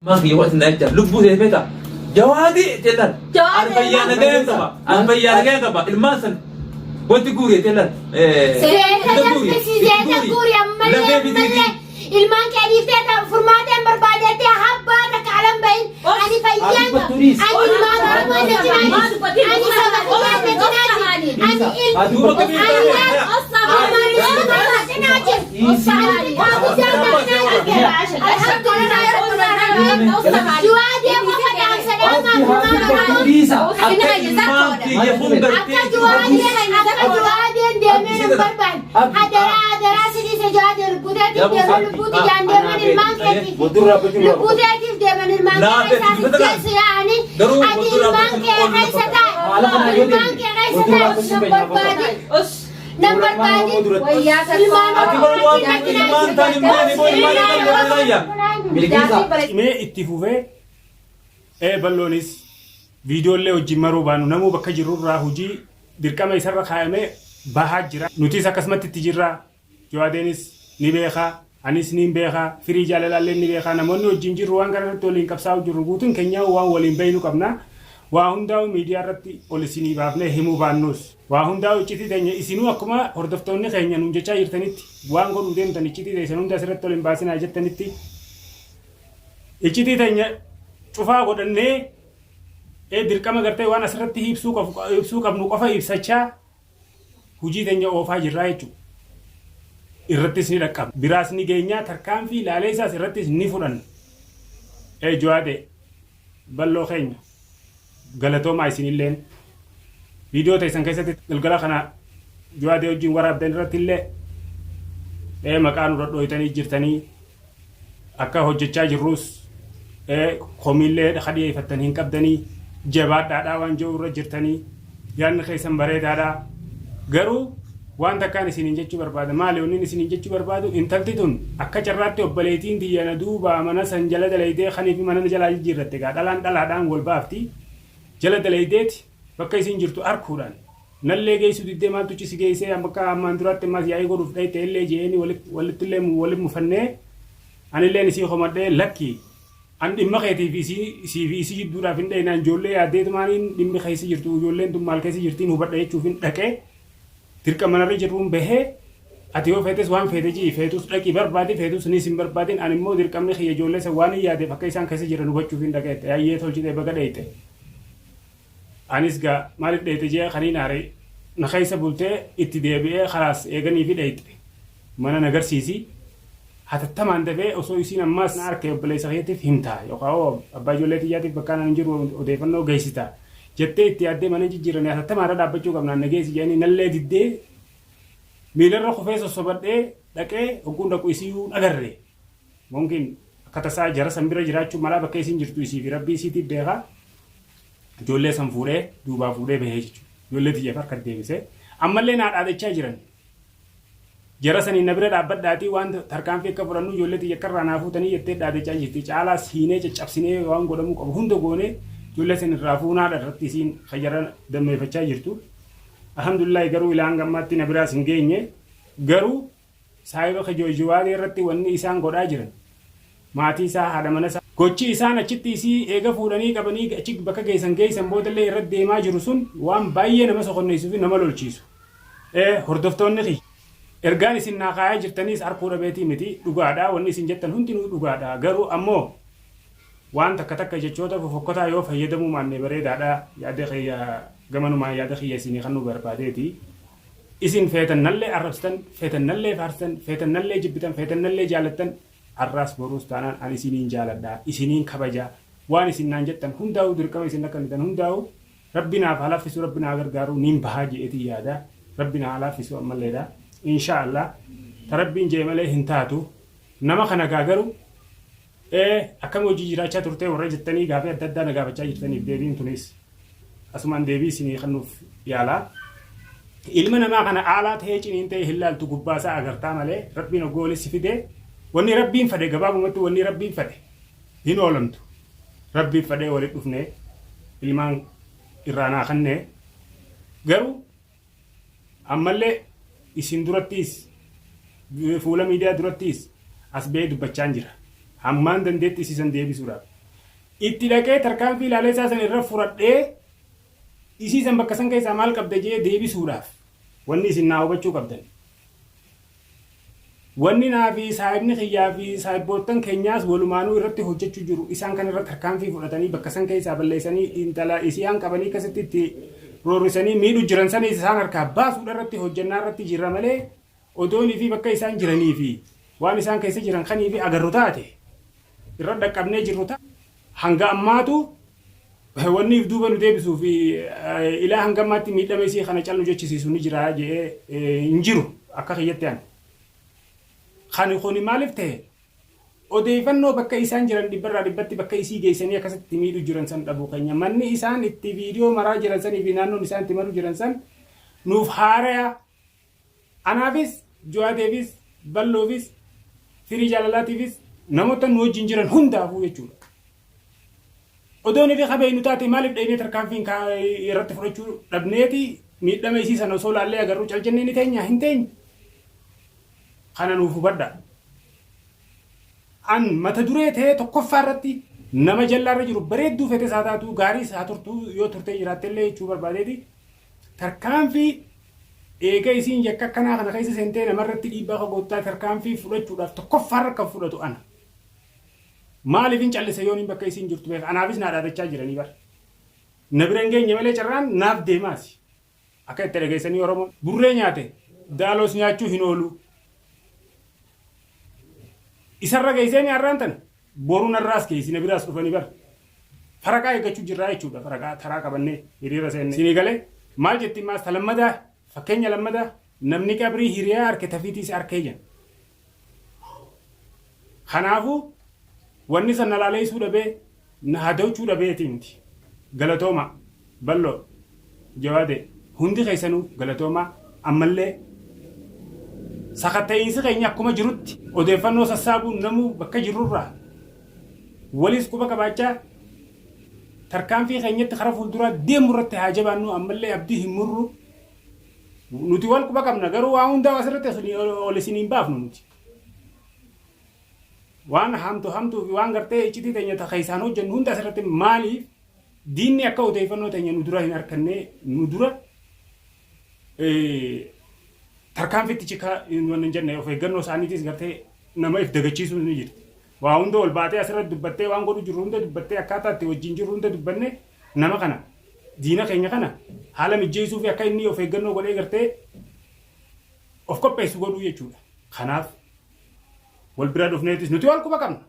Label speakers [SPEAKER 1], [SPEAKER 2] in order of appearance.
[SPEAKER 1] Maan kiyya godhate na jecha lubbuu ta'e feeta. Jawaadi jedhan.
[SPEAKER 2] Jawaadi
[SPEAKER 1] Ani fayyaa nagayaan qaba. Ani fayyaa nagayaan qaba. Ilmaan san wanti guuri jedhan.
[SPEAKER 2] Zeeta danfisi, zeeta guuri ammallee ammallee ilmaan kee dhiiftee furmaateen barbaadettee habbaa takka alan bahin. Ani fayyaan qaba. Ani ilmaan Oromoo na cinaati. Ani saba kiyyaa na cinaati. Ani
[SPEAKER 1] Akka ilmaan kiyya kun gartee
[SPEAKER 2] Nan barbaadin.
[SPEAKER 3] Wayyaa
[SPEAKER 2] Ilmaan
[SPEAKER 1] Ati bara waan ilmaan taan hin beekne boo ilmaan hin beekne
[SPEAKER 4] Bilqiisa.
[SPEAKER 5] Cimee itti fufee ee balloonis viidiyoollee wajjin maruu baanu namuu bakka jirrurraa hojii dirqama isarra kaayame bahaa jira. Nutis akkasumatti itti jirra. Jawaadeenis ni beeka, anis niin beeka, firii jaalalaalleen ni beeka. Namoonni wajjin jirru waan kana irratti waliin qabsaa'u jirru guutuun keenyaa waan waliin beeynu qabna. Waa hundaa'u miidiyaa irratti ol isinii baafnee himuu baannus. Waa hundaa'u iccitii teenya isinuu akkuma hordoftoonni keenya nuun jechaa jirtanitti waan godhuu deemtan iccitii teessan hunda asirratti ol hin baasinaa jettanitti iccitii teenya cufaa godhannee ee dirqama gartee waan asirratti ibsuu qabnu qofa ibsachaa hujii teenya oofaa jirraa jechuudha. Irrattis ni dhaqqabna. Biraas ni geenyaa tarkaanfii laaleessaas irrattis ni fudhanna. Ee Jawaadee balloo keenya galatoomaa isinilleen viidiyoo teessan keessatti galgala kana Jawaadee wajjin waraabdan irratti illee ee maqaa nu dhodhooytanii jirtanii akka hojjechaa jirrus komiillee ka dhiyeeffattan hin qabdanii jabaadhaadhaa waan jedhu irra jirtanii yaadni keessan bareedaadha. Garuu waan takkaan isiniin jechuu barbaada. Maali wanni isiniin jechuu barbaadu intalti tun akka carraatti obboleettiin tiyya na duubaa mana san jala dalaydee kanii fi mana jalaa jijjiirratte egaa dhalaan dhalaadhaan wal baafti jala dalaydeeti bakka isiin jirtu arkuudhaan nallee geessuu diddee maaltu ci si geessee bakka ammaan duraatti ammaas yaa'ii godhuuf dhayte illee je'eeni walittillee waliin mufannee anilleen isii komadhee lakki an dhimma keetii fi isii isii fi isii jidduudhaaf hin dhayinaan ijoollee yaaddeetumaaniin dhimmi keessa jirtu ijoolleen tun maal keessa jirtiin hubadha jechuufin dhaqee dirqama narra jirruun bahee ati yoo feetes waan feete ji'i feetus dhaqii barbaadi feetus nis hin barbaadin ani immoo dirqamni kiyya ijoollee san waan hin yaadeef akka isaan keessa jiran hubachuufin dhaqee ayyee tolchitee baga dhayxe anis gaa maaliif dhayxe jee kaniin aare na keessa bultee itti deebi'ee kalaas eeganii fi dhayxe mana na garsiisi hatattamaan dafee osoo isiin ammaas na arke obboleessa keetiif himta yookaan hoo abbaa ijoollee xiyyaatiif bakka ani jiru odeeffannoo geessita jettee itti yaaddee mana jijjiiranii hatattamaan irra dhaabbachuu qabnaan na geessi jedhanii nallee diddee miilarra kufee sossobadhee dhaqee hogguun dhaqu isiyyuu hin agarre. Mumkin akka tasaa jara san bira jiraachuu malaa bakka isiin jirtu isii fi rabbii isiitiif beeka. Ijoollee san fuudhee duubaa fuudhee bahee jechuudha. Ijoollee tiyyaaf harka deebisee ammallee naa dhaadachaa jiran. Jara saniin na bira dhaabbadhaatii waan tarkaanfii akka fudhannu ijoollee tiyya akka irraa naa fuutanii jettee dhaadachaa jirti. Caalaas hiinee caccabsinee waan godhamuu qabu hunda goonee ijoollee san irraa fuunaadha irratti isiin kan jara dammeeffachaa jirtu. Alhamdulillaahi garuu ilaa hanga ammaatti na biraas hin geenye. Garuu saahiba kiyya Jawaadee irratti wanni isaan godhaa jiran maatii isaa haadha mana isaa gochi isaan achitti isii eega fuudhanii qabanii achi bakka geessan geessan boodallee irratti deemaa jiru sun waan baay'ee nama sokonneessuu fi nama lolchiisu. Hordoftoonni kiyya ergaan isin naa kaayaa jirtaniis arkuu dhabeetii miti dhugaadha wanni isin jettan hundinuu dhugaadha garuu ammoo waan takka takka jechoota fofokkotaa yoo fayyadamuu maanne bareedaadha yaada kiyya gamanumaan yaada kiyya isinii kannuu barbaadeeti. Isin feetan nallee arrabsitan, feetan nallee faarsitan, feetan nallee jibbitan, feetan nallee jaalattan arraas boruus taanaan an isiniin jaaladha, isiniin kabaja. Waan isin naan jettan hundaa'uu dirqama isin na kennitan hundaa'uu Rabbi naaf haa laaffisu, Rabbi na haa gargaaru niin bahaa je'eetiin yaada. Rabbi na haa laaffisu ammalleedha. Inshaa Allah ta Rabbiin je'e malee hin taatu. Nama kana gaa garuu ee akkam hojii jiraachaa turtee warra jettanii gaafii adda addaa na gaafachaa jirtaniif deebiin tunis asumaan deebii isinii kennuuf yaala. Ilma namaa kana aalaa ta'ee ciniin ta'ee hin laaltu gubbaa isaa agartaa malee Rabbiin hogguu walitti si fidee wanni Rabbiin fedhe gabaabumatti wanni Rabbiin fedhe hin oolamtu. Rabbiin fedhee walitti dhufnee ilmaan irraa naa kennee garuu ammallee isin durattiis fuula miidiyaa durattiis as ba'ee dubbachaan jira. Hammaan dandeetti isiisan deebisuudhaaf. Itti dhaqee tarkaanfii ilaalee isaa san irra furadhee isii san bakka san keessaa maal qabda jee deebisuudhaaf wanni isin naa hubachuu qabdan. Wanni naa fi saahibni kiyyaa fi saahibboottan keenyaas walumaanuu irratti hojjechuu jiru isaan kan irra tarkaanfii fudhatanii bakka san keessaa balleessanii intala isiyaan qabanii akkasitti itti roorrisanii miidhu jiran sanis isaan harkaa baasuudha irratti hojjannaa irratti jirra malee odoonii fi bakka isaan jiranii fi waan isaan keessa jiran kanii fi agarru taate irra dhaqqabnee jirru taate hanga ammaatu wanni if duuba nu deebisuu fi ilaa hanga ammaatti miidhama isii kana calnu jechisiisu ni jira jedhee hin jiru akka kiyyatti ani. Kan kuni maaliif ta'e odeeffannoo bakka isaan jiran dhibbarraa dhibbatti bakka isii geessanii akkasitti miidhu jiran san dhabuu keenya manni isaan itti viidiyoo maraa jiran sanii fi naannoon isaan itti maru jiran san nuuf haaraya. Anaafis Juwaateefis Balloofis firii jaalalaatiifis namoota nu wajjin jiran hundaafuu jechuudha. Odoon fi qabeenyu taate maaliif dhaynee tarkaanfiin irratti fudhachuu dhabneeti miidhama isii sana osoo laallee agarru cal jennee ni teenya hin teenyu. Kana nuuf hubadha. An mata duree ta'ee tokkoffaa irratti nama jallaarra jiru bareedduu fetes haa taatu gaariis haa turtu yoo turtee jiraattellee jechuu barbaadeeti tarkaanfii eega isiin yakka akkanaa kana keessa seentee namarratti dhiibbaa akka goottaa tarkaanfii fudhachuudhaaf tokkoffaarra kan fudhatu ana. Maaliif hin callise yoon bakka isiin jirtu beeka anaafis naa dhaadachaa jiranii bara. Na bira hin geenye malee carraan naaf deemaasi. Akka itti dhageessanii Oromoon burree nyaate daaloos nyaachuu hin oolu. Isarra geessee ni har'aan tana boru narraas geessi na biraas dhufanii bara. Faraqaa eeggachuu jirraa jechuudha faraqaa taraa qabannee hiriira seenne. Sinii galee maal jetti maas ta lammadaa fakkeenya lammadaa namni qabrii hiriyaa harke tafiitiis harkee jedha. Kanaafuu wanni san na laaleessuu dhabee na hadoochuu dhabeeti miti. Galatooma bal'oo jawaade hundi keessanuu galatooma ammallee sakatta'iinsi keenya akkuma jirutti odeeffannoo sassaabuun namuu bakka jirrurraa waliis quba qabaachaa tarkaanfii keenyatti karaa fuulduraa deemu irratti haa jabaannu ammallee abdii hin murru. Nuti wal quba qabna garuu waa hundaa asirratti ol isin hin baafnu nuti. Waan hamtu hamtuu fi waan gartee iccitii teenya ta keessaan hojjennu hunda asirratti maaliif diinni akka odeeffannoo teenya nu dura hin harkanne nu dura tarkaanfitti cika hin jenne of eeggannoo isaaniitis gartee nama if dagachiisuun ni jirti. Waa hunda ol baatee asirratti dubbattee waan godhu jirru hunda dubbattee akkaataa itti wajjin jirru hunda dubbanne nama kana diina keenya kana haala mijjeessuu fi akka inni of eeggannoo godhee gartee of qopheessu godhuu jechuudha. Kanaaf wal bira dhufneetis nuti wal quba qabna.